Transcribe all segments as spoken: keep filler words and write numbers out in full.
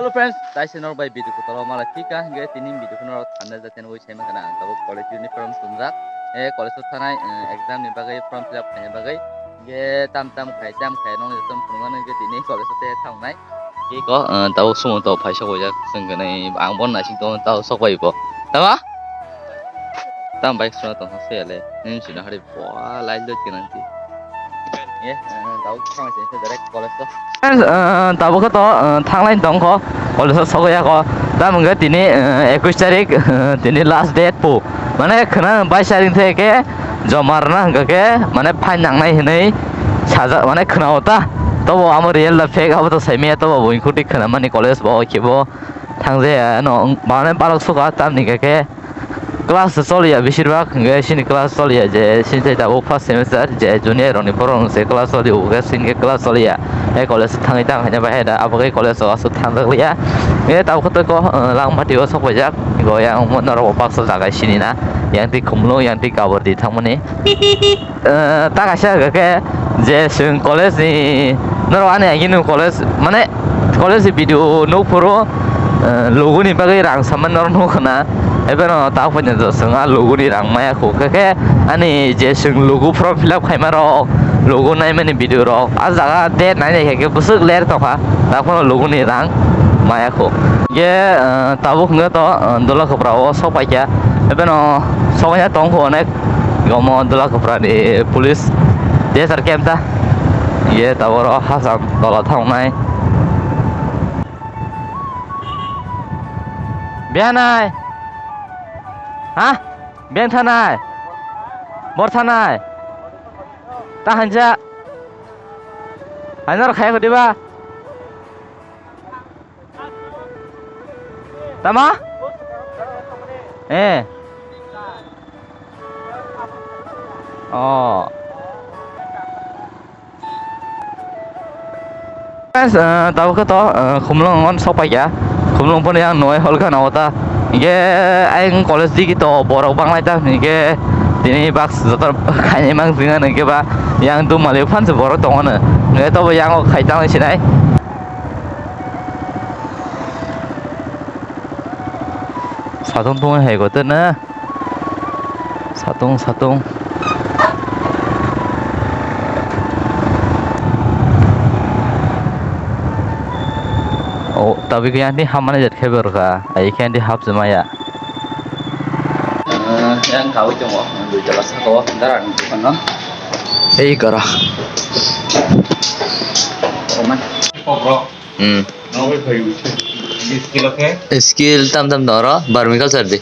Friends, taisa norok bai video kotor o malai phika, hingke tini video phano norok thangnai jati nugui sai mankha na ang tabuk college uniform chumjak, eh, college o thanai, eh, exam ni bagwi form fill up khaina bagwi, hingke tam tam khai tam khai nokni joto phunukmano hingke tini college o tei thangnai. Hingke ko, eh, tabuk sumo to phaisa kojak chwng khe nai ang bono naising tongo tabuk sok bai bo. Tama? Tam bike suna tong ha suyale. Nini sina hari bua lai lo kinang ti. Ye, eh, tabuk thang sini direct college to. Friends, eh, tabuk to, eh, thanglai tongkho. College to sokya ko. Tam hwnkhe tini, eh, ekush tarik, eh, tini last date po. Mane khna bais tarik theke joma rwna hwnkhe mane fine nangnai hinwi sajak mane khna ota. Tobo amo real da fake abo to saimaya tobo buini khuti khna mani college bo kebo. Thangjaya no, mane balok suka tamni khe class choliya beshirbak, hingke sini class choliya je sini tabuk first semester je junior rokni borok se class choli, uke sini class choliya. E college thangwi tang haina bahai da, abo ke college o aswk thangjak liya. E tabuk khe ko langmati o sok paijak, go yang norok baksa jaga sini na, yang ti khumlo, yang ti kabor di thangmani. Eh, ta kaisa hwnkha khe je chwng college ni norok ani agini college mane college ni video nukphuru, eh, logo ni bagwi rang samani norok nukha na. Ebono ta paina chwng a logo ni rang maya khu khe khe ani je chwng logo form fill up khaima rok logo naimani video rok a jaga date nai nai khe bwswk ler tongkha ta phano logo ni rang maya khu. Ye, eh, tabuk hwnkhe to, eh, dola khopra o sok paikha ebono sok ya tong khu onek. Gomo dola khopra ni police desar camp ta. Ye taboro hasam tola thangnai. Bianai. Ha? Bian thanai. Bor thanai. Ta hanja. Hanja rok khaya khudi ba. Tama? Eh. Oh. Friends, eh, tabuk khe to, eh, Khumlung on sok paikha. Khumlung phano yang noi hol khana ota. Hingke ayang college digi to borok banglai ta hingke tini box joto khaini mang singa hingke ba yang dumali phansi borok tongo no. Hingke tobo yang o khai tang sinai. Satung tungwi hai kotor na. Satung, satung. O, tabi kaya ni hamani jat khe berka. Ai khe ni hap jemaya. Eh, yang kau itu mau, dua jelas kau, ntar anu, ano. Ei, kara. Oman. Hmm. Skill tam tam doro, vermiculture di.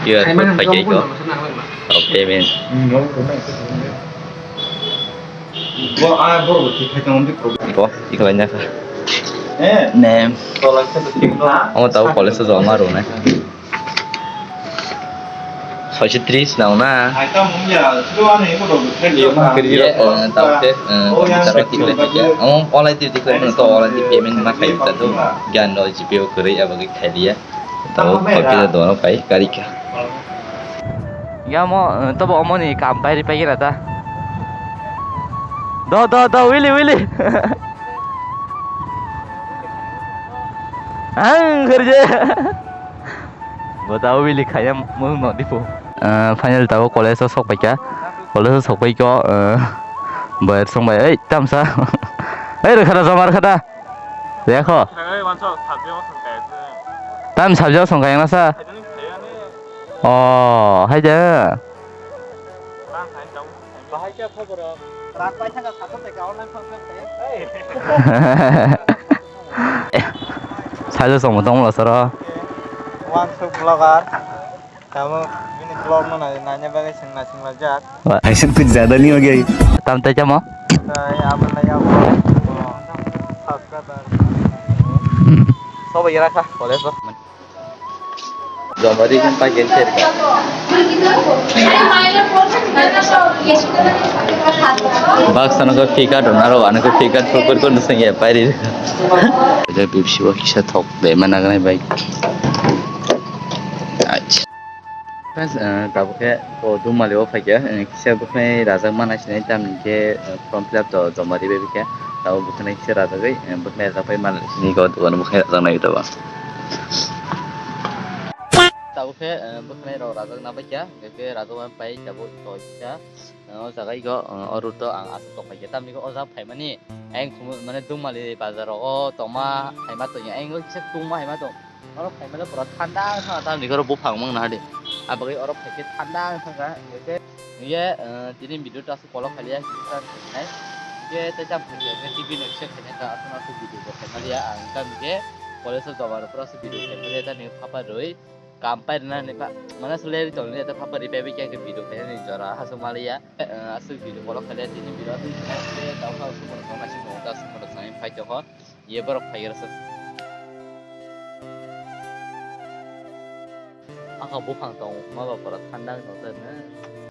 Iya, pakai ko. Oh, payment. Ko, iklan ya ka. Nem. Oh, tahu college tu joma runa. Soishi tris nang na. Ye, eh, tamo khe, eh, tamo khe tikhlai khe. Amo online twi tikhlai mano to online twi payment ma khai ta to. Gan no G P O kwrwi abo khe khai liya. Tamo khe ta dono kai kari kha. Ya mo, eh, to bo omo ni kam pai ri pai gira ta. Do, do, do, wili, wili. Ang kerja. Bo ta wili khaya mung no dipo. Ah, final tabuk college o sok paikha. College o sok paikho, ah, bayar song bai, ei, tamsa. Ei, rwkha da, joma rwkha da. Rwkha kho. Tam sabjak song kaya na sa. Oh, hai da. Bahai khe khobor rok? Rak pai thangkha, satok tei ka online phone khe. Sajak song bo tong molo soro. Wansuk vlogger. Tamo bini vlog no nai, naina bagwi chwng naising laijak. Aisa kuch zyada nahi ho gaya? Tam tei chamo? Tai abo lai abo. Subscriber. Sobo yara kha, college o. Jomari kan pakai ser ka. Baksa no ko fika don aro ano ko fika thok kor kor nusang ya pairi. Ada bibsi wa kisa thok de mana ganai bai. Acha. Friends, eh, tabuk khe o Dumali o phaikha, eh, kisa bwkhwnai rajak mana sinai tamni khe, eh, form fill up to Jomari bai bikha. Tabuk bwkhanai khe rajagwi, eh, bwkhanai rajak pai man sini go dogan bwkhanai rajak nai taba. Tabuk khe, eh, bwkhanai rok rajak na bai kya, khe rajak pai tabuk to kya. Eh, o jaga igo, eh, o road o ang aswk tong pai khe. Tamni khe o jaga phaimani ayang khumui mane Dungmali bazar o tongma phaima tongya. Ayang kisa tungma phaima tong. Oro phaimani pura thanda wngkha, tamni khe oro buphang wng naha di. Abagwi oro phaikhe thanda wngkha. Khe ye, eh, tini video ta kolok khaliya kisa nai. Khe tei tam phaikhe T V no kisa khaina ka aswk aswk video bo khaimaliya. Ang tamni khe college o joma rok pura aswk video khaimaliya, tamni khe phapa rwi. Kam pai rwna hinwi pha-, mane se leri tongni ta phapa ri pai bai khe video khe ni jora hasuk maliya. Eh, aswk video kolok khalia tini video aswk khe tau kha aswk mano tong aswk mano tong aswk mano tong phai tongkho. Ye borok phai rwswk. Aka buphang tong ma ba pora thanda wng tong tong.